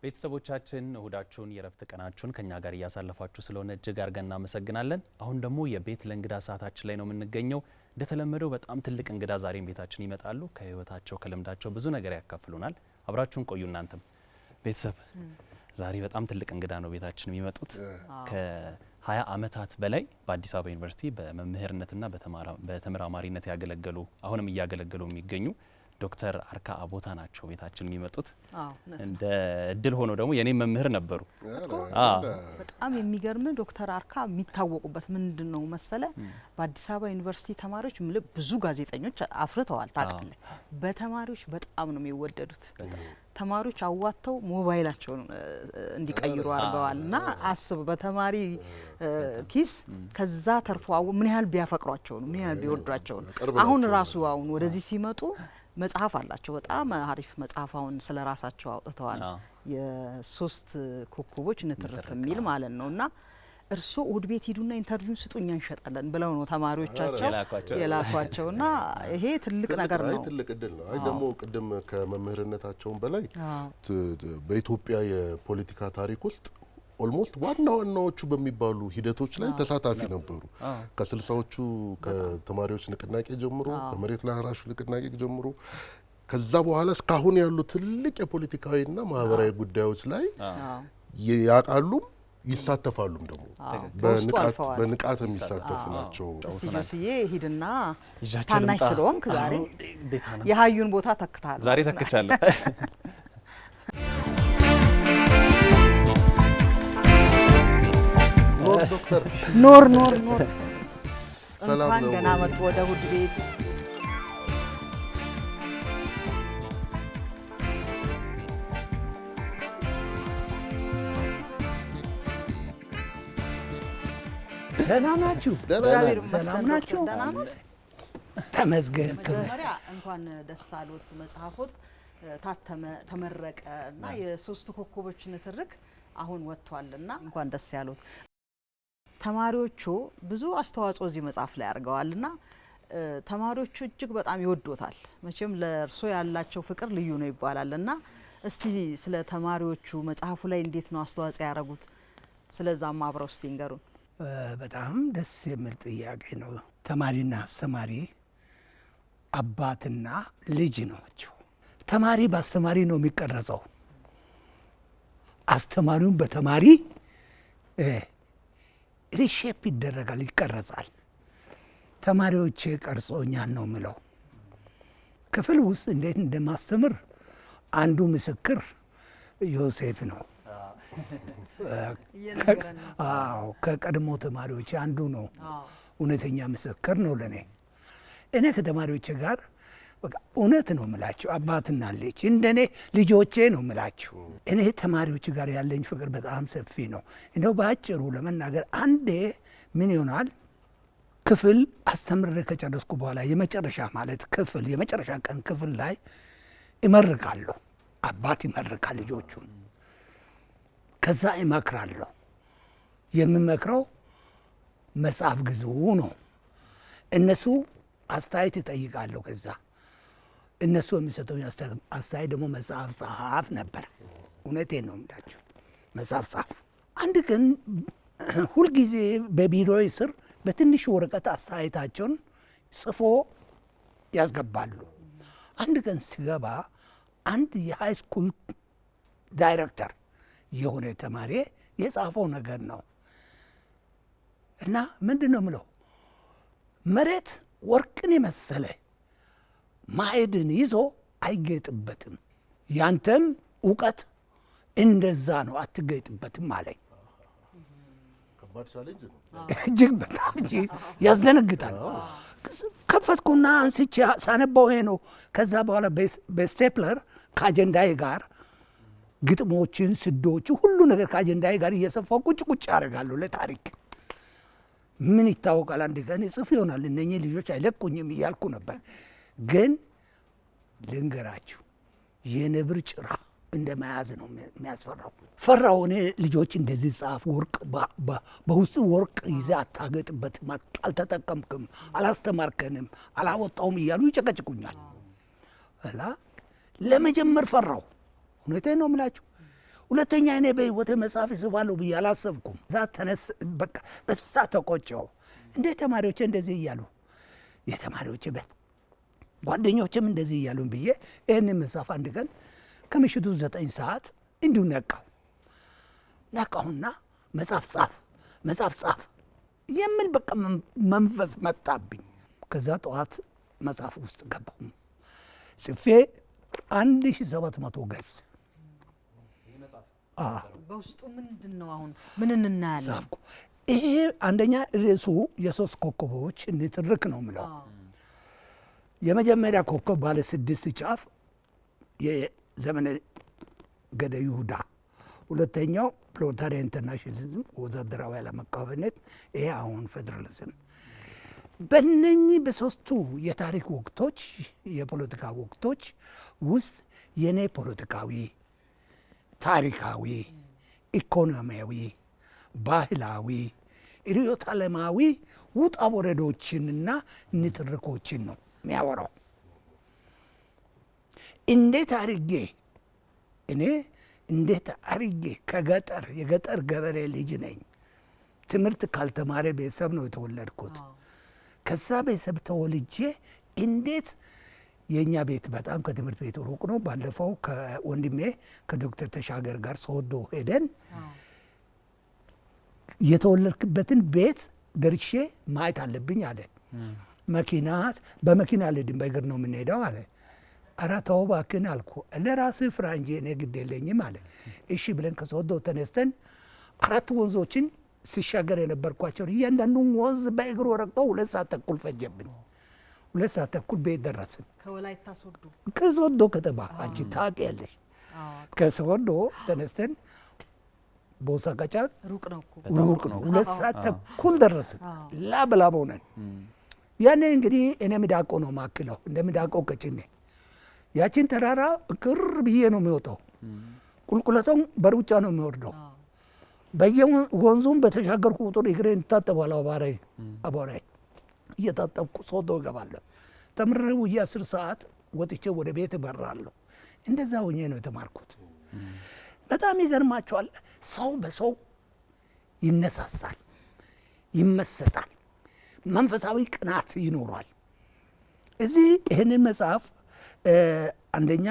ቤተሰቦቻችን፣ እሁዳችሁን የረፍት ቀናችሁን ከኛ ጋር እያሳለፋችሁ ስለሆነ እጅግ አድርገን እናመሰግናለን። አሁን ደግሞ የቤት ለእንግዳ ሰዓታችን ላይ ነው የምንገኘው። እንደተለመደው በጣም ትልቅ እንግዳ ዛሬም ቤታችን ይመጣሉ። ከህይወታቸው ከልምዳቸው ብዙ ነገር ያካፍሉናል። አብራችሁን ቆዩ። እናንተም ቤተሰብ፣ ዛሬ በጣም ትልቅ እንግዳ ነው ቤታችን የሚመጡት። ከ20 ዓመታት በላይ በአዲስ አበባ ዩኒቨርሲቲ በመምህርነትና በተመራማሪነት ያገለገሉ፣ አሁንም እያገለገሉ የሚገኙ ዶክተር አርካ አቦታ ናቸው ቤታችን የሚመጡት። እንደ እድል ሆኖ ደግሞ የኔም መምህር ነበሩ። በጣም የሚገርም፣ ዶክተር አርካ የሚታወቁበት ምንድን ነው መሰለ? በአዲስ አበባ ዩኒቨርሲቲ ተማሪዎች ብዙ ጋዜጠኞች አፍርተዋል ታውቃለህ። በተማሪዎች በጣም ነው የሚወደዱት። ተማሪዎች አዋጥተው ሞባይላቸውን እንዲቀይሩ አድርገዋል። እና አስብ፣ በተማሪ ኪስ ከዛ ተርፎ ምን ያህል ቢያፈቅሯቸው ነው፣ ምን ያህል ቢወዷቸው ነው። አሁን ራሱ አሁን ወደዚህ ሲመጡ መጽሐፍ አላቸው። በጣም አሪፍ መጽሐፍ አሁን ስለ ራሳቸው አውጥተዋል። የሶስት ኮከቦች ንትርክ የሚል ማለት ነው። እና እርስዎ እሁድ ቤት ሂዱና interview ን ስጡ፣ እኛ እንሸጣለን ብለው ነው ተማሪዎቻቸው የላኳቸው። እና ይሄ ትልቅ ነገር ነው። ትልቅ እድል ነው። አይ፣ ደግሞ ቅድም ከመምህርነታቸውም በላይ በኢትዮጵያ የፖለቲካ ታሪክ ውስጥ almost ዋና ዋናዎቹ በሚባሉ ሂደቶች ላይ ተሳታፊ ነበሩ። ከ60ዎቹ ከተማሪዎች ንቅናቄ ጀምሮ፣ ከመሬት ላራሹ ንቅናቄ ጀምሮ፣ ከዛ በኋላ እስካሁን ያሉ ትልቅ የፖለቲካዊና ማህበራዊ ጉዳዮች ላይ ያውቃሉም ይሳተፋሉም፣ ደግሞ በንቃት የሚሳተፉ ናቸው። እስቲ ጆስዬ ሂድና፣ ታናሽ ስለሆንክ ዛሬ የሀዩን ቦታ ተክተሃል። ዛሬ ተክቻለሁ። ዶክተር። ኖር ኖር ኖር። እንኳን ደህና መጡ ወደ እሁድ ቤት። ደህና ናችሁ? ሰላም ናችሁ? ተመስገን። መጀመሪያ እንኳን ደስ አሎት። መጽሐፎት ታተመ፣ ተመረቀ እና የሶስቱ ኮከቦች ንትርክ አሁን ወጥቷል እና እንኳን ደስ ያሎት። ተማሪዎቹ ብዙ አስተዋጽኦ እዚህ መጽሐፍ ላይ አድርገዋል እና ተማሪዎቹ እጅግ በጣም ይወዶታል። መቼም ለእርሶ ያላቸው ፍቅር ልዩ ነው ይባላል እና እስቲ ስለ ተማሪዎቹ፣ መጽሐፉ ላይ እንዴት ነው አስተዋጽኦ ያደረጉት? ስለዛም አብረው እስቲ ይንገሩን። በጣም ደስ የሚል ጥያቄ ነው። ተማሪና አስተማሪ አባትና ልጅ ናቸው። ተማሪ በአስተማሪ ነው የሚቀረጸው። አስተማሪውም በተማሪ reshape ይደረጋል፣ ይቀረጻል። ተማሪዎቼ ቀርጾኛል ነው ምለው። ክፍል ውስጥ እንዴት እንደማስተምር አንዱ ምስክር ዮሴፍ ነው። አዎ፣ ከቀድሞ ተማሪዎች አንዱ ነው። እውነተኛ ምስክር ነው ለእኔ። እኔ ከተማሪዎቼ ጋር በቃ እውነት ነው ምላችሁ፣ አባትና ልጅ እንደኔ ልጆቼ ነው ምላችሁ። እኔ ተማሪዎች ጋር ያለኝ ፍቅር በጣም ሰፊ ነው። እንደው በአጭሩ ለመናገር አንዴ ምን ይሆናል፣ ክፍል አስተምሬ ከጨረስኩ በኋላ የመጨረሻ ማለት ክፍል የመጨረሻ ቀን ክፍል ላይ እመርቃለሁ። አባት ይመርቃል ልጆቹን። ከዛ እመክራለሁ። የምመክረው መጽሐፍ ግዙ ነው። እነሱ አስተያየት እጠይቃለሁ። ከዛ እነሱ የሚሰጠው አስተያየት ደግሞ መጽሐፍ ጻፍ ነበር። እውነቴን ነው የምላችሁ፣ መጽሐፍ ጻፍ። አንድ ቀን ሁልጊዜ በቢሮዬ ስር በትንሽ ወረቀት አስተያየታቸውን ጽፎ ያስገባሉ። አንድ ቀን ሲገባ አንድ የ high school ዳይሬክተር የሆነ ተማሪ የጻፈው ነገር ነው እና ምንድን ነው ምለው፣ መሬት ወርቅን የመሰለ ማዕድን ይዞ አይጌጥበትም፣ ያንተም እውቀት እንደዛ ነው፣ አትጌጥበትም አለኝ። እጅግ በጣም እንጂ ያስደነግጣል። ከፈትኩና አንስቼ ሳነባው ይሄ ነው። ከዛ በኋላ በ stapler ከአጀንዳዬ ጋር ግጥሞችን፣ ስዶች፣ ሁሉ ነገር ከአጀንዳዬ ጋር እየሰፋው ቁጭ ቁጭ አደርጋለሁ ለታሪክ። ምን ይታወቃል፣ አንድ ቀን እጽፍ ይሆናል፣ እነኚህ ልጆች አይለቁኝም እያልኩ ነበር። ግን ልንገራችሁ፣ የነብር ጭራ እንደ መያዝ ነው የሚያስፈራው። ፈራው። እኔ ልጆች እንደዚህ ጻፍ፣ ወርቅ በውስጥ ወርቅ ይዘህ አታገጥበትም፣ አልተጠቀምክም፣ አላስተማርከንም፣ አላወጣውም እያሉ ይጨቀጭቁኛል። እና ለመጀመር ፈራው። እውነቴን ነው የምላችሁ። ሁለተኛ እኔ በህይወቴ መጽሐፍ እጽፋለሁ ብዬ አላሰብኩም። እዛ ተነስ በቃ በዛ ተቆጨው። እንዴት ተማሪዎቼ እንደዚህ እያሉ፣ የተማሪዎቼ ቤት ጓደኞቼም እንደዚህ እያሉን ብዬ ይህንን መጽሐፍ አንድ ቀን ከምሽቱ 9 ሰዓት እንዲሁ ነቃሁ። ነቃሁና መጽሐፍ ጻፍ፣ መጽሐፍ ጻፍ የሚል በቃ መንፈስ መጣብኝ። ከዛ ጠዋት መጽሐፍ ውስጥ ገባሁ። ጽፌ 1700 ገጽ። በውስጡ ምንድን ነው? አሁን ምን እናያለን? ጻፍኩ። ይሄ አንደኛ ርዕሱ የሶስት ኮከቦች ንትርክ ነው የምለው። የመጀመሪያ ኮከብ ባለ ስድስት ጫፍ የዘመነ ነገደ ይሁዳ፣ ሁለተኛው ፕሮሌታሪያን internationalism ወታደራዊ ዓለም አቀፋዊነት፣ ይሄ አሁን ፌዴራሊዝም። በእነኚህ በሶስቱ የታሪክ ወቅቶች፣ የፖለቲካ ወቅቶች ውስጥ የኔ ፖለቲካዊ፣ ታሪካዊ፣ ኢኮኖሚያዊ፣ ባህላዊ፣ ርዕዮተ ዓለማዊ ውጣ ወረዶችንና ንትርኮችን ነው የሚያወራው። እንዴት አርጌ እኔ እንዴት አርጌ ከገጠር፣ የገጠር ገበሬ ልጅ ነኝ። ትምህርት ካልተማረ ቤተሰብ ነው የተወለድኩት። ከዛ ቤተሰብ ተወልጄ እንዴት፣ የእኛ ቤት በጣም ከትምህርት ቤቱ ሩቅ ነው። ባለፈው ከወንድሜ ከዶክተር ተሻገር ጋር ሶዶ ሄደን የተወለድክበትን ቤት ደርሼ ማየት አለብኝ አለ። መኪና በመኪና አልሄድም፣ በእግር ነው የምንሄደው አለ። ኧረ ተው እባክህን አልኩ። ለራስህ ፍራ እንጂ እኔ ግድ የለኝም አለ። እሺ ብለን ከሶዶ ተነስተን አራት ወንዞችን ሲሻገር የነበርኳቸውን እያንዳንዱን ወንዝ በእግሩ ረግጦ 2 ሰዓት ተኩል ፈጀብን። 2 ሰዓት ተኩል ቤት ደረስን። ከወላይታ ሶዶ? ከሶዶ ከተማ፣ አንቺ ታውቂያለሽ። ከሶዶ ተነስተን ቦሳ ቀጫ ሩቅ ነው እኮ። ሩቅ ነው። 2 ሰዓት ተኩል ደረስን። ላብ ላብ ሆነን። ያኔ እንግዲህ እኔ ሚዳቆ ነው ማክለው፣ እንደ ሚዳቆ ቀጭኔ ያችን ተራራ ክር ብዬ ነው የሚወጣው። ቁልቁለቱን በሩጫ ነው የሚወርደው። በየወንዙም በተሻገርኩ ቁጥር እግሬን እታጠባለሁ። አቧራዬ አቧራዬ እየታጠብኩ ሶዶ እገባለሁ። ተምሬ ውዬ 10 ሰዓት ወጥቼ ወደ ቤት እበራለሁ። እንደዛ ሆኜ ነው የተማርኩት። በጣም ይገርማቸዋል። ሰው በሰው ይነሳሳል፣ ይመሰጣል፣ መንፈሳዊ ቅናት ይኖሯል። እዚህ ይህንን መጽሐፍ አንደኛ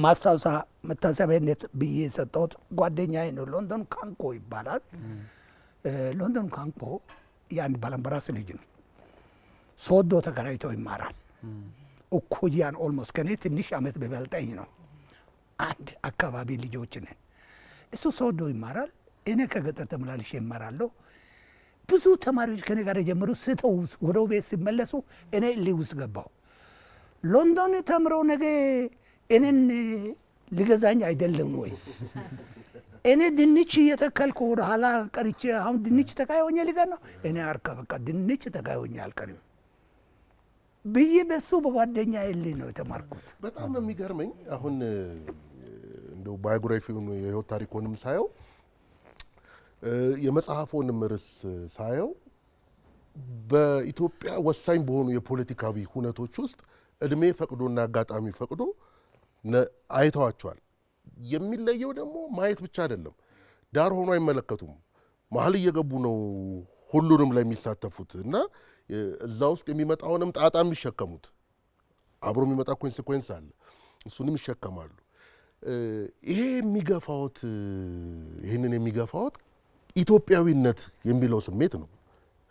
ማስታወሳ መታሰቢያነት ብዬ የሰጠሁት ጓደኛዬ ነው። ሎንዶን ካንኮ ይባላል። ሎንዶን ካንኮ የአንድ ባላምበራስ ልጅ ነው። ሶዶ ተከራይቶ ይማራል። እኩያን almost ከኔ ትንሽ ዓመት ቢበልጠኝ ነው። አንድ አካባቢ ልጆች ነን። እሱ ሶዶ ይማራል፣ እኔ ከገጠር ተመላልሼ ይማራለሁ። ብዙ ተማሪዎች ከኔ ጋር የጀመሩ ስተው ወደ ቤት ሲመለሱ እኔ እልህ ውስጥ ገባሁ። ሎንዶን ተምረው ነገ እኔን ሊገዛኝ አይደለም ወይ? እኔ ድንች እየተከልኩ ወደ ኋላ ቀርቼ አሁን ድንች ተካይ ሆኜ ሊቀር ነው። እኔ አርካ በቃ ድንች ተካይ ሆኜ አልቀርም ብዬ በሱ በጓደኛ እልህ ነው የተማርኩት። በጣም የሚገርመኝ አሁን እንደው biography ውን የህይወት ታሪኮንም ሳየው፣ የመጽሐፎንም ርዕስ ሳየው፣ በኢትዮጵያ ወሳኝ በሆኑ የፖለቲካዊ ሁነቶች ውስጥ እድሜ ፈቅዶና አጋጣሚ ፈቅዶ አይተዋቸዋል። የሚለየው ደግሞ ማየት ብቻ አይደለም፣ ዳር ሆኖ አይመለከቱም። መሀል እየገቡ ነው ሁሉንም ላይ የሚሳተፉት እና እዛ ውስጥ የሚመጣውንም ጣጣ የሚሸከሙት፣ አብሮ የሚመጣ consequence አለ፣ እሱንም ይሸከማሉ። ይሄ የሚገፋዎት ይህንን የሚገፋዎት ኢትዮጵያዊነት የሚለው ስሜት ነው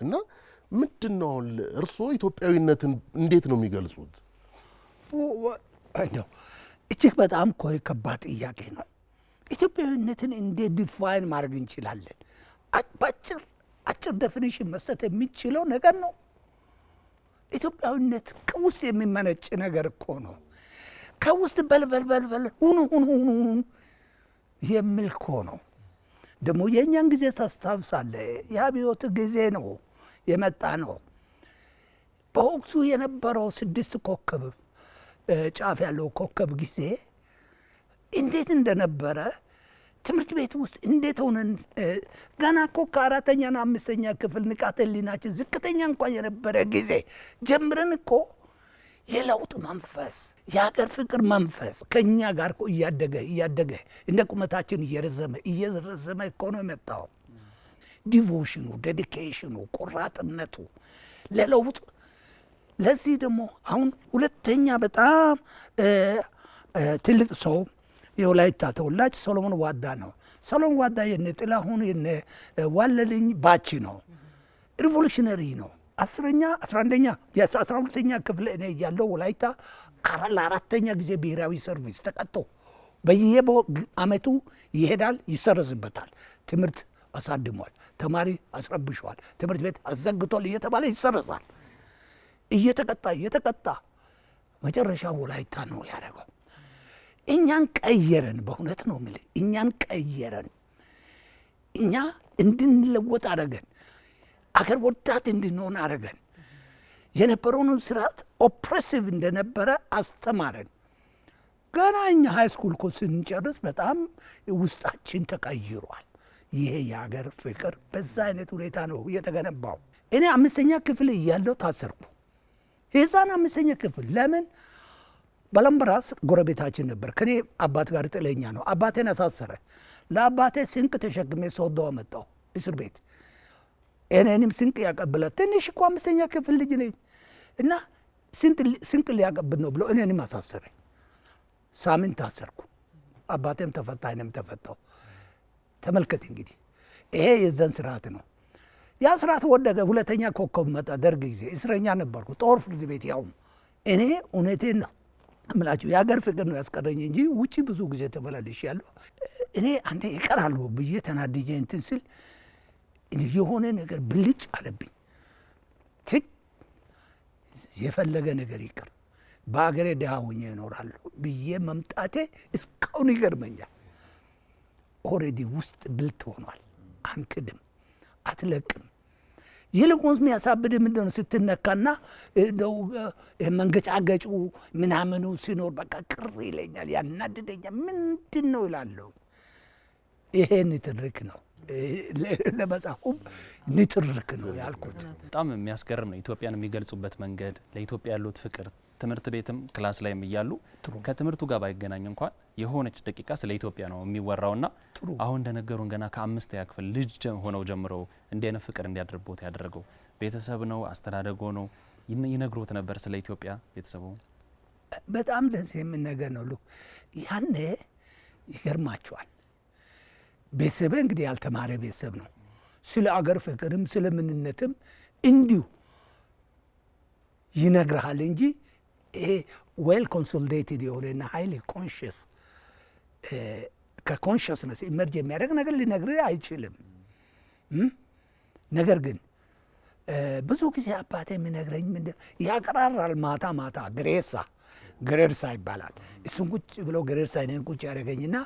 እና ምንድን ነው አሁን እርስዎ ኢትዮጵያዊነትን እንዴት ነው የሚገልጹት? እንደው እጅግ በጣም እኮ ከባድ ጥያቄ ነው። ኢትዮጵያዊነትን እንዴት define ማድረግ እንችላለን? በአጭር አጭር definition መስጠት የሚችለው ነገር ነው። ኢትዮጵያዊነት ከውስጥ የሚመነጭ ነገር እኮ ነው። ከውስጥ በልበልበልበል ሁኑ ሁኑ ሁኑ ሁኑ የሚል እኮ ነው። ደግሞ የእኛን ጊዜ ታስታውሳለህ? የአብዮት ጊዜ ነው የመጣ ነው። በወቅቱ የነበረው ስድስት ኮከብ ጫፍ ያለው ኮከብ ጊዜ እንዴት እንደነበረ፣ ትምህርት ቤት ውስጥ እንዴት ሆነን ገና እኮ ከአራተኛና አምስተኛ ክፍል ንቃተ ህሊናችን ዝቅተኛ እንኳን የነበረ ጊዜ ጀምረን እኮ የለውጥ መንፈስ፣ የሀገር ፍቅር መንፈስ ከኛ ጋር እኮ እያደገ እያደገ እንደ ቁመታችን እየረዘመ እየረዘመ እኮ ነው የመጣው። Devotion ኑ፣ dedication ኑ፣ ቆራጥነቱ ለለውጥ። ለዚህ ደግሞ አሁን ሁለተኛ በጣም ትልቅ ሰው የወላይታ ተወላጅ ሰሎሞን ዋዳ ነው። ሰሎሞን ዋዳ የነ ጥላሁን የነ ዋለልኝ batch ነው። Revolutionary ነው። 10ኛ፣ 11ኛ፣ 12ኛ ክፍል እኔ እያለሁ ወላይታ ለአራተኛ ጊዜ ብሔራዊ service ተቀጥቶ በየአመቱ ይሄዳል፣ ይሰረዝበታል። ትምህርት አሳድሟል፣ ተማሪ አስረብሸዋል፣ ትምህርት ቤት አዘግቷል እየተባለ ይሰረዛል። እየተቀጣ እየተቀጣ መጨረሻ ወላይታ ነው ያደረገው። እኛን ቀየረን። በእውነት ነው የምልህ፣ እኛን ቀየረን። እኛ እንድንለወጥ አደረገን። አገር ወዳድ እንድንሆን አደረገን። የነበረውን ስርዓት oppressive እንደነበረ አስተማረን። ገና እኛ high school እኮ ስንጨርስ በጣም ውስጣችን ተቀይሯል። ይሄ የሀገር ፍቅር በዛ አይነት ሁኔታ ነው የተገነባው። እኔ አምስተኛ ክፍል እያለሁ ታሰርኩ። የዛን አምስተኛ ክፍል ለምን? ባላምበራስ ጎረቤታችን ነበር። ከኔ አባት ጋር ጥለኛ ነው። አባቴን አሳሰረ። ለአባቴ ስንቅ ተሸክሜ ሶዶ አመጣሁ እስር ቤት። እኔንም ስንቅ ያቀብላል። ትንሽ እኮ አምስተኛ ክፍል ልጅ ነኝ እና ስንቅ ሊያቀብል ነው ብሎ እኔንም አሳሰረ። ሳምንት ታሰርኩ። አባቴም ተፈታ፣ እኔም ተፈታሁ። ተመልከት እንግዲህ ይሄ የዘን ስርዓት ነው። ያ ስርዓት ወደቀ። ሁለተኛ ኮከብ መጣ። ደርግ ጊዜ እስረኛ ነበርኩ፣ ጦር ፍርድ ቤት ያውም። እኔ እውነቴን ነው እምላችሁ የሀገር ፍቅር ነው ያስቀረኝ እንጂ ውጪ ብዙ ጊዜ ተመላልሻለሁ። እኔ አንዴ ይቀራሉ ብዬ ተናድጄ እንትን ስል የሆነ ነገር ብልጭ አለብኝ። ትክ የፈለገ ነገር ይቅር በሀገሬ ድሃ ሆኜ እኖራለሁ ብዬ መምጣቴ እስካሁን ይገርመኛል። Already ውስጥ ብልት ሆኗል። አንክድም፣ አትለቅም። ይልቁንስ የሚያሳብድ ምንድን ነው ስትነካና እንደው መንገጫገጩ ምናምኑ ሲኖር በቃ ቅር ይለኛል፣ ያናድደኛል። ምንድን ነው ይላለሁ። ይሄ ንትርክ ነው፣ ለመጽሐፉም ንትርክ ነው ያልኩት። በጣም የሚያስገርም ነው ኢትዮጵያን የሚገልጹበት መንገድ፣ ለኢትዮጵያ ያሉት ፍቅር። ትምህርት ቤትም class ላይም እያሉ ከትምህርቱ ጋር ባይገናኝ እንኳን የሆነች ደቂቃ ስለ ኢትዮጵያ ነው የሚወራውና አሁን እንደነገሩን ገና ከአምስተኛ ክፍል ልጅ ሆነው ጀምረው እንዲህ አይነት ፍቅር እንዲያድርቦት ያደረገው ቤተሰብ ነው፣ አስተዳደጎ ነው። ይነግሮት ነበር ስለ ኢትዮጵያ ቤተሰቡ? በጣም ደስ የሚል ነገር ነው። ያኔ ይገርማቸዋል። ቤተሰቤ እንግዲህ ያልተማረ ቤተሰብ ነው። ስለ አገር ፍቅርም ስለ ምንነትም እንዲሁ ይነግርሃል እንጂ ይሄ well consolidated የሆነና highly conscious ከ consciousness emerge የሚያደርግ ነገር ሊነግርህ አይችልም። ነገር ግን ብዙ ጊዜ አባቴ የሚነግረኝ ምንድን ያቀራራል። ማታ ማታ ግሬሳ ገረርሳ ይባላል። እሱን ቁጭ ብሎ ገረርሳ እኔን ቁጭ ያደረገኝና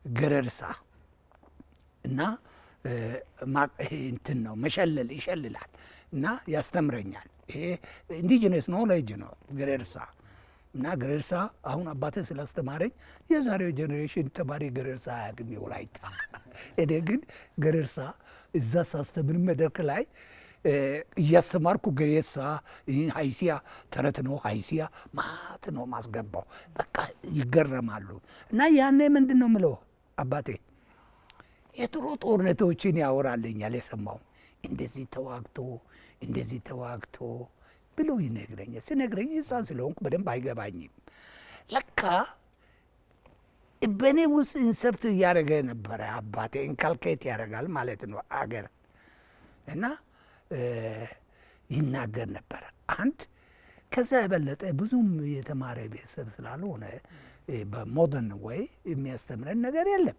ገረርሳ እና እንትን ነው መሸለል ይሸልላል እና ያስተምረኛል። ይሄ indigenous knowledge ነው ገረርሳ እና ገረርሳ አሁን አባቴ ስላስተማረኝ የዛሬው generation ተማሪ ገረርሳ አያውቅም የወላይታ። እኔ ግን ገረርሳ እዛ ሳስተምር መድረክ ላይ እያስተማርኩ ገሬሳ ሀይሲያ ተረት ነው፣ ሀይሲያ ማት ነው ማስገባው። በቃ ይገረማሉ። እና ያኔ ምንድን ነው ምለው አባቴ የድሮ ጦርነቶችን ያወራልኛል። የሰማው እንደዚህ ተዋግቶ እንደዚህ ተዋግቶ ብሎ ይነግረኛል። ሲነግረኝ ሕፃን ስለሆንኩ በደንብ አይገባኝም። ለካ በእኔ ውስጥ insert እያደረገ ነበረ አባቴ። Inculcate ያደርጋል ማለት ነው አገር እና ይናገር ነበረ። አንድ ከዛ የበለጠ ብዙም የተማረ ቤተሰብ ስላልሆነ በ modern way የሚያስተምረን ነገር የለም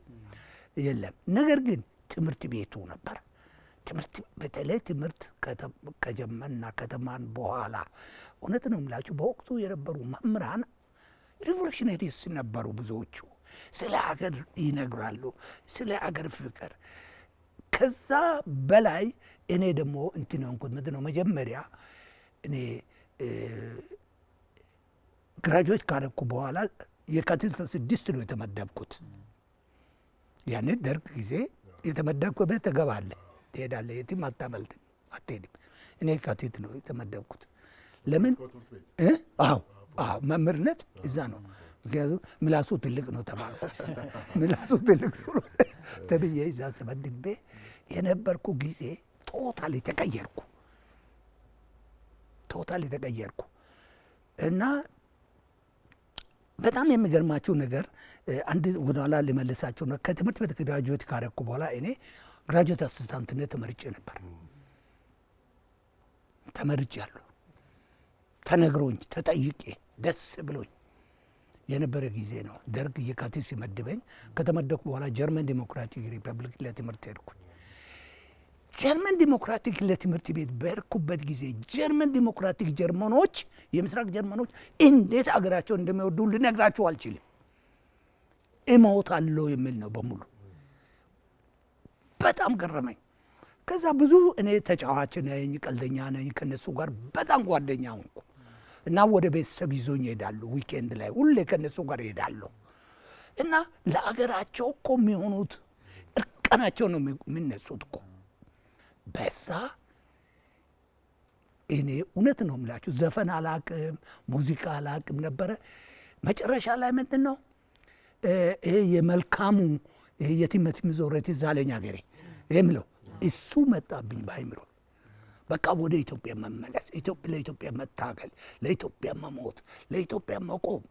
የለም። ነገር ግን ትምህርት ቤቱ ነበር። ትምህርት በተለይ ትምህርት ከጀመርና ከተማርን በኋላ እውነት ነው የምላችሁ በወቅቱ የነበሩ መምህራን revolutionaries ነበሩ። ብዙዎቹ ስለ ሀገር ይነግራሉ፣ ስለ ሀገር ፍቅር። ከዛ በላይ እኔ ደግሞ እንትን ሆንኩት። ምንድን ነው መጀመሪያ እኔ graduate ካደረኩ በኋላ የካቲት 6 ነው የተመደብኩት። ያኔ ደርግ ጊዜ የተመደብኩበት ትገባለህ፣ ትሄዳለህ፣ የትም አታመልጥም፣ አትሄድም። እኔ የካቲት ነው የተመደብኩት። ለምን? አዎ አዎ፣ መምህርነት እዛ ነው። ምክንያቱም ምላሱ ትልቅ ነው ተባልኩ። ምላሱ ትልቅ ስለሆነ ተብዬ እዛ ተመድቤ የነበርኩ ጊዜ totally ተቀየርኩ። Totally ተቀየርኩ እና በጣም የሚገርማችሁ ነገር አንድ ወደኋላ ልመልሳችሁ ነው። ከትምህርት ቤት graduate ካረኩ በኋላ እኔ graduate assistant ነት ተመርጬ ነበር። ተመርጬያለሁ። ተነግሮኝ ተጠይቄ ደስ ብሎኝ የነበረ ጊዜ ነው። ደርግ የካቲት ሲመድበኝ ከተመደብኩ በኋላ ጀርመን ዲሞክራቲክ ሪፐብሊክ ለትምህርት ሄድኩኝ። ጀርመን ዲሞክራቲክ ለትምህርት ቤት በሄድኩበት ጊዜ ጀርመን ዲሞክራቲክ ጀርመኖች፣ የምስራቅ ጀርመኖች እንዴት አገራቸውን እንደሚወዱ ልነግራችሁ አልችልም። እሞታለሁ የሚል ነው በሙሉ። በጣም ገረመኝ። ከዛ ብዙ እኔ ተጫዋች ነኝ፣ ቀልደኛ ነኝ። ከነሱ ጋር በጣም ጓደኛ ሆንኩ እና ወደ ቤተሰብ ይዞኝ ይሄዳሉ። Weekend ላይ ሁሌ ከነሱ ጋር እሄዳለሁ እና ለአገራቸው እኮ የሚሆኑት እርቃናቸው ነው የሚነሱት እኮ። በዛ እኔ እውነት ነው የምላችሁ ዘፈን አላቅም፣ ሙዚቃ አላቅም ነበረ። መጨረሻ ላይ ምንድን ነው ይሄ የመልካሙ ይሄ የቲመቲም ዞረት ይዛለኝ ሀገሬ የምለው እሱ መጣብኝ በአይምሮ። በቃ ወደ ኢትዮጵያ መመለስ፣ ለኢትዮጵያ መታገል፣ ለኢትዮጵያ መሞት፣ ለኢትዮጵያ መቆም፣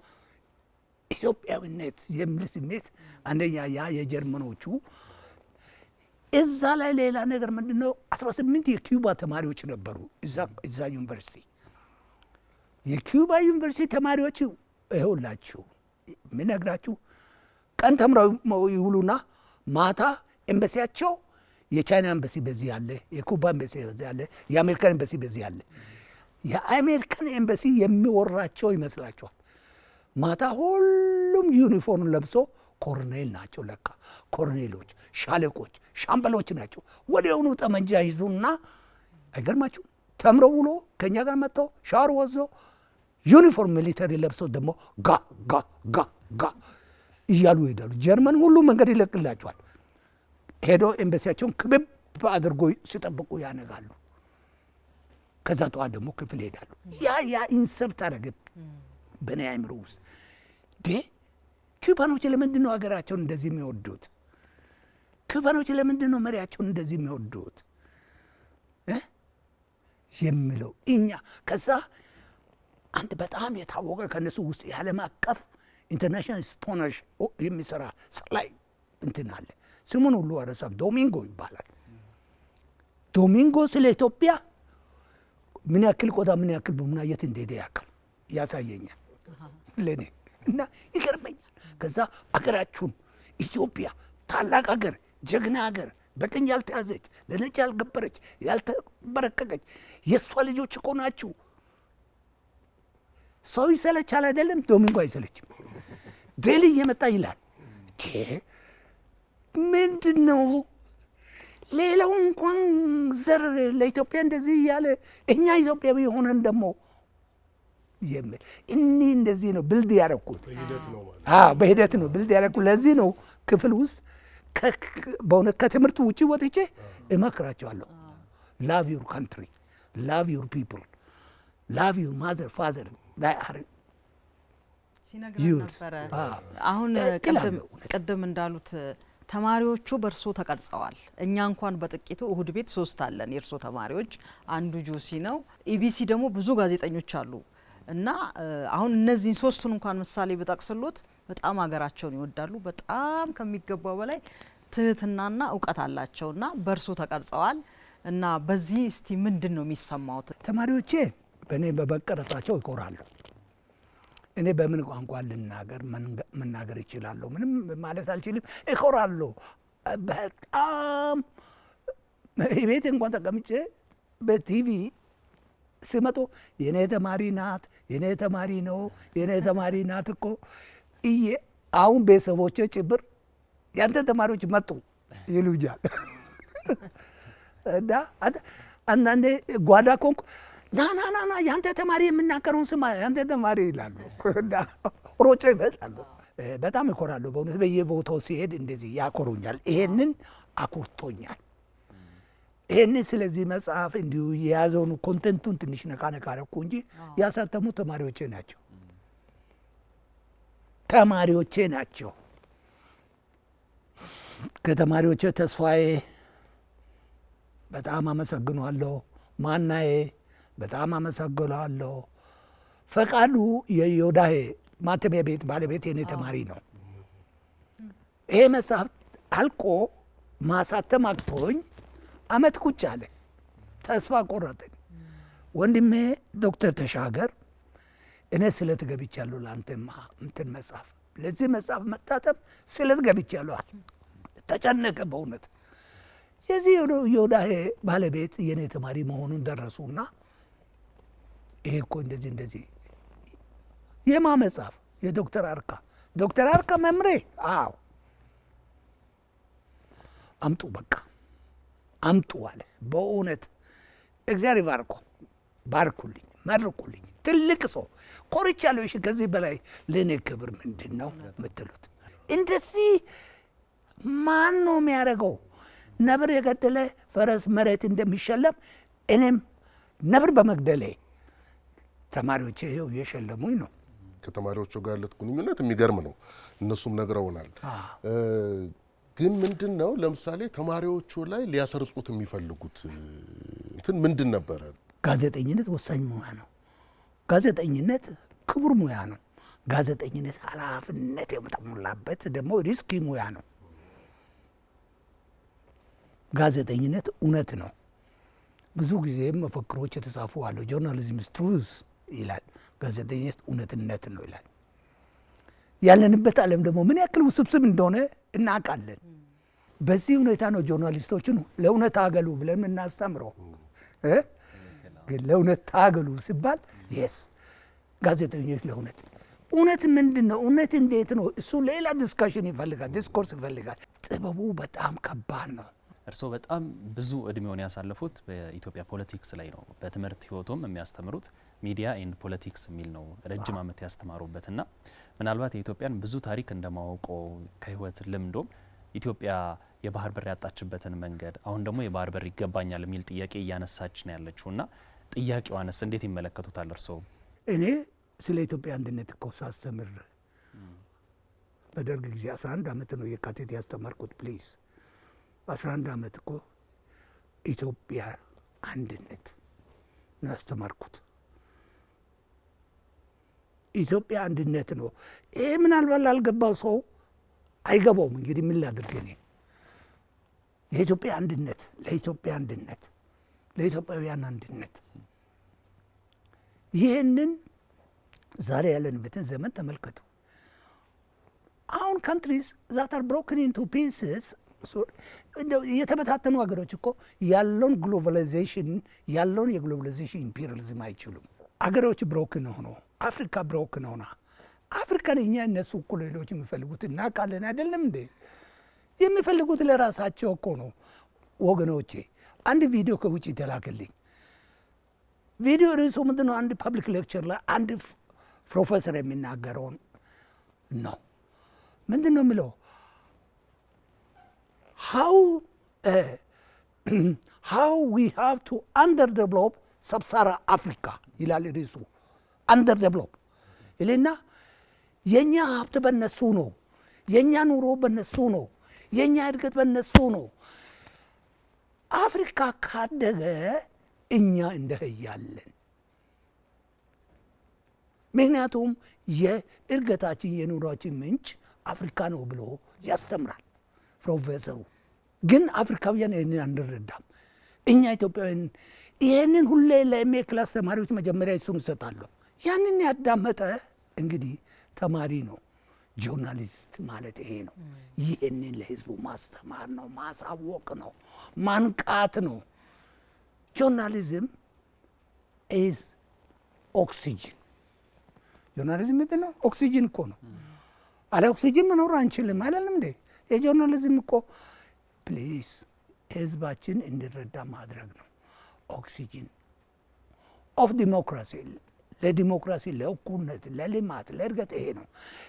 ኢትዮጵያዊነት የሚል ስሜት አንደኛ ያ የጀርመኖቹ እዛ ላይ ሌላ ነገር ምንድን ነው 18 የኪዩባ ተማሪዎች ነበሩ እዛ ዩኒቨርሲቲ። የኪዩባ ዩኒቨርሲቲ ተማሪዎች ይኸውላችሁ የምነግራችሁ ቀን ተምረው ይውሉና ማታ ኤምባሲያቸው የቻይና ኤምባሲ በዚህ አለ፣ የኩባ ኤምባሲ በዚህ አለ፣ የአሜሪካን ኤምባሲ በዚህ አለ። የአሜሪካን ኤምባሲ የሚወራቸው ይመስላቸዋል። ማታ ሁሉም ዩኒፎርም ለብሶ ኮርኔል ናቸው ለካ ኮርኔሎች፣ ሻለቆች፣ ሻምበሎች ናቸው። ወዲያውኑ ጠመንጃ ይዙና አይገርማችሁ ተምረው ውሎ ከእኛ ጋር መጥተው ሻወር ወዞ ዩኒፎርም military ለብሰው ደግሞ ጋ ጋ ጋ ጋ እያሉ ይሄዳሉ። ጀርመን ሁሉ መንገድ ይለቅላቸዋል። ሄዶ ኤምባሲያቸውን ክብብ አድርጎ ሲጠብቁ ያነጋሉ። ከዛ ጠዋት ደግሞ ክፍል ይሄዳሉ። ያ insert አደረገ በእኔ አእምሮ ውስጥ። ኪውባኖች ለምንድን ነው ሀገራቸውን እንደዚህ የሚወዱት? ኪውባኖች ለምንድን ነው መሪያቸውን እንደዚህ የሚወዱት የሚለው እኛ ከዛ አንድ በጣም የታወቀ ከእነሱ ውስጥ የዓለም አቀፍ international espionage የሚሰራ ሰላይ እንትን አለ። ስሙን ሁሉ አረሳም። ዶሚንጎ ይባላል። ዶሚንጎ ስለ ኢትዮጵያ ምን ያክል ቆዳ ምን ያክል ቡና የት እንደሄደ ያውቃል፣ ያሳየኛል ለእኔ እና ይገርመኛል። ከዛ አገራችሁን ኢትዮጵያ ታላቅ ሀገር፣ ጀግና ሀገር፣ በቅኝ ያልተያዘች፣ ለነጭ ያልገበረች፣ ያልተበረከከች የእሷ ልጆች እኮ ናችሁ። ሰው ይሰለቻል አይደለም? ዶሚንጎ አይሰለችም። Daily እየመጣ ይላል። ምንድን ነው ሌላው እንኳን ዘር ለኢትዮጵያ እንደዚህ እያለ እኛ ኢትዮጵያዊ የሆነን ደግሞ የሚል እኔ እንደዚህ ነው build ያደረኩት። በሂደት ነው build ያደረኩት። ለዚህ ነው ክፍል ውስጥ በእውነት ከትምህርት ውጭ ወጥቼ እመክራቸዋለሁ። Love your country፣ love your people፣ love your mother father ሲነግረን ነበረ። አሁን ቅድም እንዳሉት ተማሪዎቹ በእርሶ ተቀርጸዋል። እኛ እንኳን በጥቂቱ እሁድ ቤት 3 አለን የእርሶ ተማሪዎች፣ አንዱ ጆሲ ነው። ኢቢሲ ደግሞ ብዙ ጋዜጠኞች አሉ እና አሁን እነዚህን 3ቱን እንኳን ምሳሌ ብጠቅስሎት በጣም ሀገራቸውን ይወዳሉ። በጣም ከሚገባው በላይ ትህትናና እውቀት አላቸውና በእርሶ ተቀርጸዋል። እና በዚህ እስቲ ምንድን ነው የሚሰማውት? ተማሪዎቼ በእኔ በመቀረጻቸው ይኮራሉ። እኔ በምን ቋንቋ ልናገር መናገር እችላለሁ? ምንም ማለት አልችልም። እኮራለሁ በጣም። ቤት እንኳን ተቀምጬ በቲቪ ስመጡ የኔ ተማሪ ናት፣ የኔ ተማሪ ነው፣ የኔ ተማሪ ናት እኮ እዬ አሁን ቤተሰቦቼ ጭምር ያንተ ተማሪዎች መጡ ይሉኛል። እና አንዳንዴ ጓዳ ኮንኩ ና ና ና ና ያንተ ተማሪ የምናገረውን ስማ ያንተ ተማሪ ይላሉ። እና ሮጬ ይመጣሉ። በጣም እኮራለሁ በእውነት በየቦታው ሲሄድ እንደዚህ ያኮሩኛል። ይሄንን አኩርቶኛል። ይሄን ስለዚህ መጽሐፍ እንዲሁ የያዘውን content ኡን ትንሽ ነካ ነካ አደረኩ እንጂ ያሳተሙ ተማሪዎቼ ናቸው፣ ተማሪዎቼ ናቸው። ከተማሪዎቼ ተስፋዬ በጣም አመሰግናለሁ። ማናዬ በጣም አመሰግናለሁ። ፈቃዱ የዮዳሄ ማተሚያ ቤት ባለቤት የኔ ተማሪ ነው። ይሄ መጽሐፍ አልቆ ማሳተም አቅቶኝ አመት ቁጭ አለ። ተስፋ ቆረጥን። ወንድሜ ዶክተር ተሻገር እኔ ስለት ገብቻለሁ ለአንተማ እንትን መጽሐፍ ለዚህ መጽሐፍ መታተም ስለት ገብቻለሁ አለ። ተጨነቀ በእውነት። የዚህ ዮዳሄ ባለቤት የኔ ተማሪ መሆኑን ደረሱና ይሄ እኮ እንደዚህ እንደዚህ የማ መጽሐፍ? የዶክተር አርካ። ዶክተር አርካ መምሬ? አዎ፣ አምጡ በቃ አምጡ አለ። በእውነት እግዚአብሔር ባርኮ ባርኩልኝ፣ መርቁልኝ። ትልቅ ሰው ኮርቻለሁ። እሺ ከዚህ በላይ ለእኔ ክብር ምንድን ነው የምትሉት? እንደዚህ ማን ነው የሚያደርገው? ነብር የገደለ ፈረስ መሬት እንደሚሸለም እኔም ነብር በመግደሌ ተማሪዎቼ ይኸው እየሸለሙኝ ነው። ከተማሪዎቹ ጋር ያለት ግንኙነት የሚገርም ነው። እነሱም ነግረውናል። ግን ምንድን ነው ለምሳሌ ተማሪዎቹ ላይ ሊያሰርጹት የሚፈልጉት እንትን ምንድን ነበረ? ጋዜጠኝነት ወሳኝ ሙያ ነው። ጋዜጠኝነት ክቡር ሙያ ነው። ጋዜጠኝነት ኃላፊነት የተሞላበት ደግሞ risky ሙያ ነው። ጋዜጠኝነት እውነት ነው። ብዙ ጊዜ መፈክሮች የተጻፉ አሉ። "Journalism truth" ይላል። ጋዜጠኝነት እውነትነት ነው ይላል። ያለንበት ዓለም ደግሞ ምን ያክል ውስብስብ እንደሆነ እናውቃለን። በዚህ ሁኔታ ነው journalist ኦችን ለእውነት ታገሉ ብለን የምናስተምረው። ግን ለእውነት ታገሉ ሲባል yes፣ ጋዜጠኞች ለእውነት፣ እውነት ምንድን ነው? እውነት እንዴት ነው? እሱ ሌላ discussion ይፈልጋል፣ discourse ይፈልጋል። ጥበቡ በጣም ከባድ ነው። እርስዎ በጣም ብዙ እድሜውን ያሳለፉት በኢትዮጵያ politics ላይ ነው። በትምህርት ህይወቶም የሚያስተምሩት media and politics የሚል ነው፣ ረጅም ዓመት ያስተማሩበት። እና ምናልባት የኢትዮጵያን ብዙ ታሪክ እንደማወቆ ከህይወት ልምዶም ኢትዮጵያ የባህር በር ያጣችበትን መንገድ፣ አሁን ደግሞ የባህር በር ይገባኛል የሚል ጥያቄ እያነሳች ነው ያለችው፣ እና ጥያቄዋንስ እንዴት ይመለከቱታል እርስዎ? እኔ ስለ ኢትዮጵያ አንድነት እኮ ሳስተምር በደርግ ጊዜ 11 ዓመት ነው የካቲት ያስተማርኩት። Please፣ 11 ዓመት እኮ ኢትዮጵያ አንድነት ነው ያስተማርኩት። ኢትዮጵያ አንድነት ነው። ይሄ ምናልባት ላልገባው ሰው አይገባውም። እንግዲህ ምን ላድርግ እኔ። የኢትዮጵያ አንድነት፣ ለኢትዮጵያ አንድነት፣ ለኢትዮጵያውያን አንድነት። ይህንን ዛሬ ያለንበትን ዘመን ተመልከቱ። አሁን countries that are broken into pieces፣ የተበታተኑ ሀገሮች እኮ ያለውን globalization፣ ያለውን የ globalization imperialism አይችሉም። አገሮች broken ሆኖ፣ አፍሪካ broken ሆና፣ አፍሪካን እኛ እነሱ እኮ ሌሎች የሚፈልጉት እናውቃለን፣ አይደለም እንዴ? የሚፈልጉት ለራሳቸው እኮ ነው ወገኖቼ። አንድ ቪዲዮ ከውጭ ተላከልኝ። ቪዲዮ ርዕሱ ምንድን ነው? አንድ public lecture ላይ አንድ ፕሮፌሰር የሚናገረውን ነው። ምንድን ነው የሚለው? "How we have to underdevelop Sub-Sahara Africa" ይላል ርዕሱ። Underdevelop ይልና የእኛ ሀብት በነሱ ነው፣ የእኛ ኑሮ በነሱ ነው፣ የእኛ እድገት በነሱ ነው። አፍሪካ ካደገ እኛ እንደህያለን። ምክንያቱም የእድገታችን የኑሯችን ምንጭ አፍሪካ ነው ብሎ ያስተምራል ፕሮፌሰሩ። ግን አፍሪካውያን ይህንን አንረዳም። እኛ ኢትዮጵያውያን ይህንን ሁሌ ለ MA class ተማሪዎች መጀመሪያ እሱን እሰጣለሁ። ያንን ያዳመጠ እንግዲህ ተማሪ ነው። Journalist ማለት ይሄ ነው። ይህንን ለህዝቡ ማስተማር ነው፣ ማሳወቅ ነው፣ ማንቃት ነው። Journalism is oxygen። Journalism ምንድን ነው? ኦክሲጅን እኮ ነው። አለ ኦክሲጅን መኖር አንችልም። አይደለም እንዴ? የ journalism እኮ please ህዝባችን እንዲረዳ ማድረግ ነው። Oxygen of democracy፣ ለዲሞክራሲ፣ ለእኩልነት፣ ለልማት፣ ለእድገት ይሄ ነው።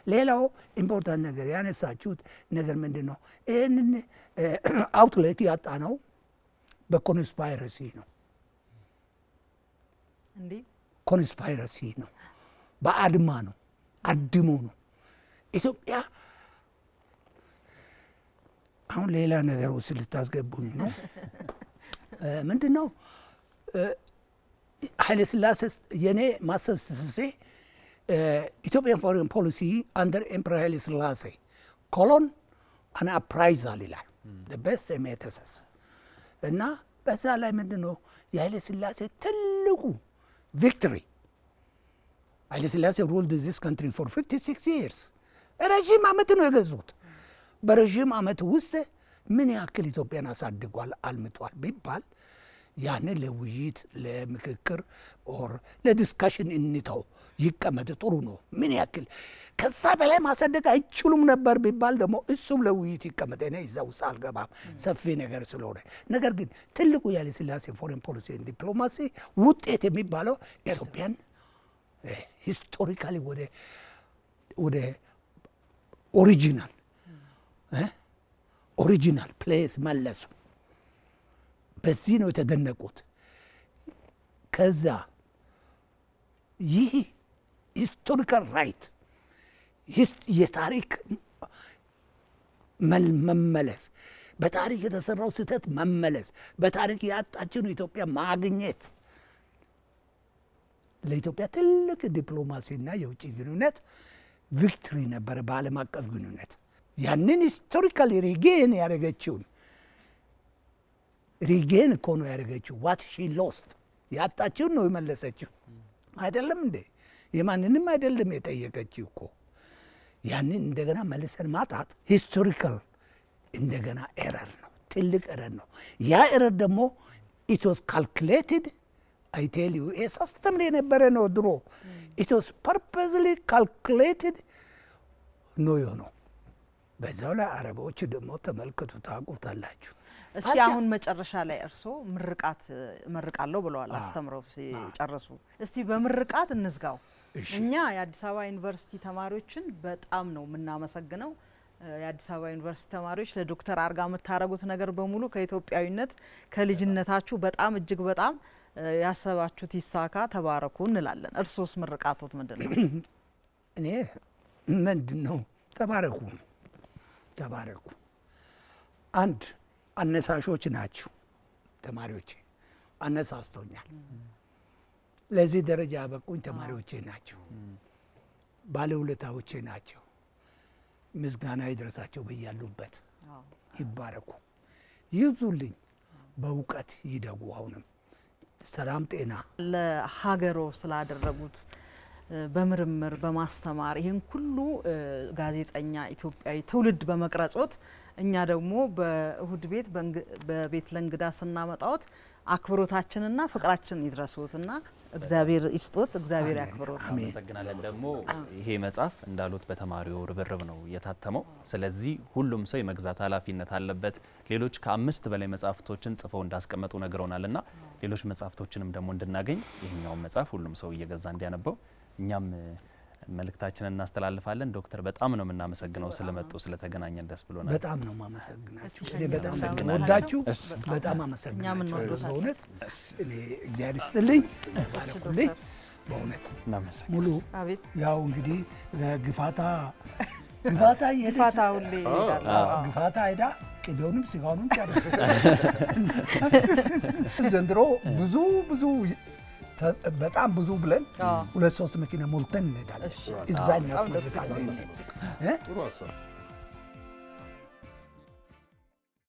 ሌላው important ነገር ያነሳችሁት ነገር ምንድን ነው? ይህንን outlet ያጣ ነው። በ conspiracy ነው። እንዴ? Conspiracy ነው፣ በአድማ ነው፣ አድሞ ነው። ኢትዮጵያ አሁን ሌላ ነገር ውስጥ ልታስገቡኝ ነው። ምንድን ነው ኃይለ ሥላሴ፣ የኔ masters thesis "Ethiopian foreign policy under Emperor Haile Selassie colon an appraisal" ይላል። Best MA thesis። እና በዛ ላይ ምንድን ነው የኃይለ ሥላሴ ትልቁ victory፣ ኃይለ ሥላሴ ruled this country for 56 years፣ ረዥም ዓመት ነው የገዙት። በረዥም ዓመት ውስጥ ምን ያክል ኢትዮጵያን አሳድጓል፣ አልምቷል ቢባል ያንን ለውይይት፣ ለምክክር or ለ discussion እንተው፣ ይቀመጥ፣ ጥሩ ነው። ምን ያክል ከዛ በላይ ማሳደግ አይችሉም ነበር ቢባል ደግሞ እሱም ለውይይት ይቀመጥ። እኔ እዛ ውስጥ አልገባም ሰፊ ነገር ስለሆነ። ነገር ግን ትልቁ የኃይለ ሥላሴ foreign policy፣ diplomacy ውጤት የሚባለው ኢትዮጵያን historically ወደ original place መለሱ። በዚህ ነው የተደነቁት። ከዛ ይህ historical right፣ የታሪክ መመለስ፣ በታሪክ የተሰራው ስህተት መመለስ፣ በታሪክ ያጣችውን ኢትዮጵያ ማግኘት ለኢትዮጵያ ትልቅ ዲፕሎማሲና የውጭ ግንኙነት victory ነበረ። በዓለም አቀፍ ግንኙነት ያንን historically regain ያደረገችውን፣ regain እኮ ነው ያደረገችው። What she lost፣ ያጣችውን ነው የመለሰችው። አይደለም እንዴ? የማንንም አይደለም የጠየቀችው እኮ። ያንን እንደገና መልሰን ማጣት historical እንደገና error ነው፣ ትልቅ error ነው። ያ error ደግሞ it was calculated, I tell you፣ ሳስተምር የነበረ ነው ድሮ። It was purposely calculated ነው የሆነው። በዛው ላይ አረቦች ደግሞ ተመልከቱ፣ ታውቁታላችሁ። እስቲ አሁን መጨረሻ ላይ እርስዎ ምርቃት እመርቃለሁ ብለዋል፣ አስተምረው ሲጨርሱ። እስቲ በምርቃት እንዝጋው። እኛ የአዲስ አበባ ዩኒቨርሲቲ ተማሪዎችን በጣም ነው የምናመሰግነው። የአዲስ አበባ ዩኒቨርሲቲ ተማሪዎች ለዶክተር አርጋ የምታደርጉት ነገር በሙሉ ከኢትዮጵያዊነት ከልጅነታችሁ በጣም እጅግ በጣም ያሰባችሁት ይሳካ፣ ተባረኩ እንላለን። እርሶስ ምርቃቶት ምንድን ነው? እኔ ምንድን ነው፣ ተባረኩ፣ ተባረኩ። አንድ አነሳሾች ናችሁ ተማሪዎቼ፣ አነሳስተውኛል። ለዚህ ደረጃ ያበቁኝ ተማሪዎቼ ናቸው፣ ባለውለታዎቼ ናቸው። ምስጋና ይድረሳቸው በያሉበት፣ ይባረኩ፣ ይብዙልኝ፣ በእውቀት ይደጉ። አሁንም ሰላም ጤና። ለሀገሮ ስላደረጉት በምርምር፣ በማስተማር ይህን ሁሉ ጋዜጠኛ ኢትዮጵያዊ ትውልድ በመቅረጾት እኛ ደግሞ በእሁድ ቤት በቤት ለእንግዳ ስናመጣዎት አክብሮታችንና ፍቅራችን ይድረሱትና እግዚአብሔር ይስጦት፣ እግዚአብሔር ያክብሮት። አመሰግናለን። ደግሞ ይሄ መጽሐፍ እንዳሉት በተማሪው ርብርብ ነው የታተመው። ስለዚህ ሁሉም ሰው የመግዛት ኃላፊነት አለበት። ሌሎች ከ5 በላይ መጽሐፍቶችን ጽፈው እንዳስቀመጡ ነግረውናል እና ሌሎች መጽሐፍቶችንም ደግሞ እንድናገኝ ይህኛውን መጽሐፍ ሁሉም ሰው እየገዛ እንዲያነበው እኛም መልእክታችንን እናስተላልፋለን። ዶክተር በጣም ነው የምናመሰግነው ስለመጡ፣ ስለተገናኘን ደስ ብሎናል። በጣም ነው የማመሰግናችሁ። እኔ በጣም ነው የምወዳችሁ። በጣም አመሰግናችሁ። በእውነት እኔ እግዚአብሔር ይስጥልኝ፣ ተባረኩልኝ። በእውነት ሙሉ ያው እንግዲህ ግፋታ ግፋታ ግፋታ ሁሌ ይሄዳል። ግፋታ ሄዳ ቅቤውንም ስጋውንም ጨረሰ። ዘንድሮ ብዙ ብዙ በጣም ብዙ ብለን ሁለት ሶስት መኪና ሞልተን እንሄዳለን። እዛ እናስመርቃለን። ጥሩ ሀሳብ።